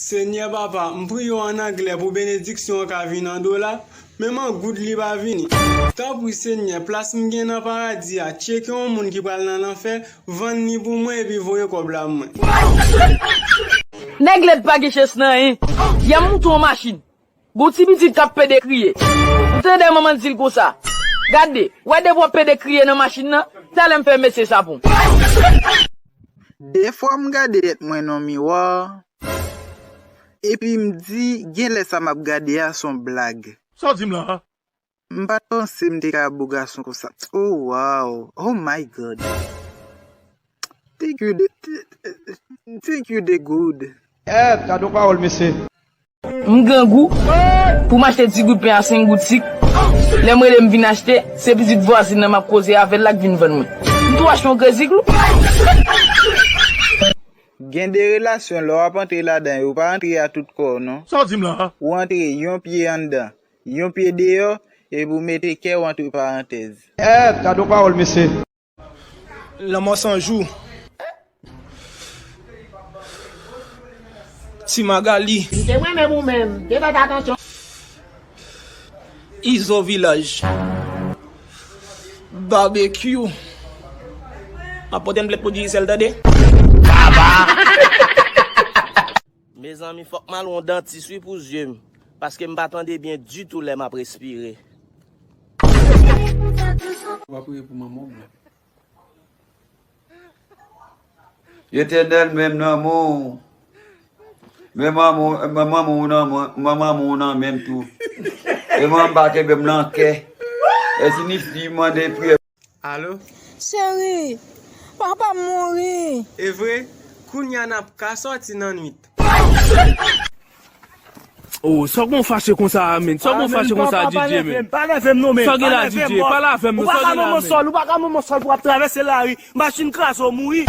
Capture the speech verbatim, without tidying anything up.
Senyè Papa, m priye w ann anglè pou benediksyon an ka vin an dola, menm an goud li pa vini. Tanpri Senyè, plas m gen nan paradi a, tcheke yon moun ki pral nan lanfè, vann li pou mwen epi voye kòb la mwen. Nèg lèd pa gen chans nan anyen. Y ap moute yon machin. Gon ti pitit k ap pede kriye. Ou tande manman l di l konsa, gade, w wè depi w ap pede kriye nan machin nan, talè m fè mesye sa pou m. Defwa m gade tèt mwen nan miwa, epi m di, genlè sa m ap gade a s on blag. Sa w di m la a? M pa t panse m te ka bo gason konsa. Oh wow, oh my God. Thank you, the, thank you, the good. Eh, gade yon pawòl, mesye. M grangou, pou m achte ti gout pen a senk gout sik. Lè m rele m vin achte, se pitit vwazin nan m ap koze avè l la k vin vann mwen. M tou achte yon grenn ziglou. Gen de relasyon, lè w ap antre ladan yo, ou pa antre a tout kò w non. Sa w di m la a? Ou antre yon pye anndan, yon pye deyò, epi w mete kè w antre parantèz. Eh, gade yon pawòl, mesye. Lanmò san jou. Ti Magali. M te mwen menm ou menm. Te fè atansyon. Izo Vilaj. Babekyou. M ap pote yon plèt pou Digicel tande. Mezanmi fòk m al wè yon dantis wi pou zye m, paske m pa tande byen ditou lè m ap respire. W ap priye pou manman w blan. Etènèl, men m nan men w. Men manman w nan men m tou. E manman m pa kenbe m nan kè. E si ni fi mande priyè. Alo? Cheri, papa m mouri. E vre? Kounye a n ap ka sòti nan nwit. Oh, sa w gon fache konsa a, menn? Sa w gon fache konsa a, DJ, menn? Pa nève m non, menn. Sa w gen la, DJ? Pale avè m non, sa w gen la, menn? Ou pa ka manman sòl, ou pa ka manman sòl pou w ap travèse lari. Machin kraze w mouri.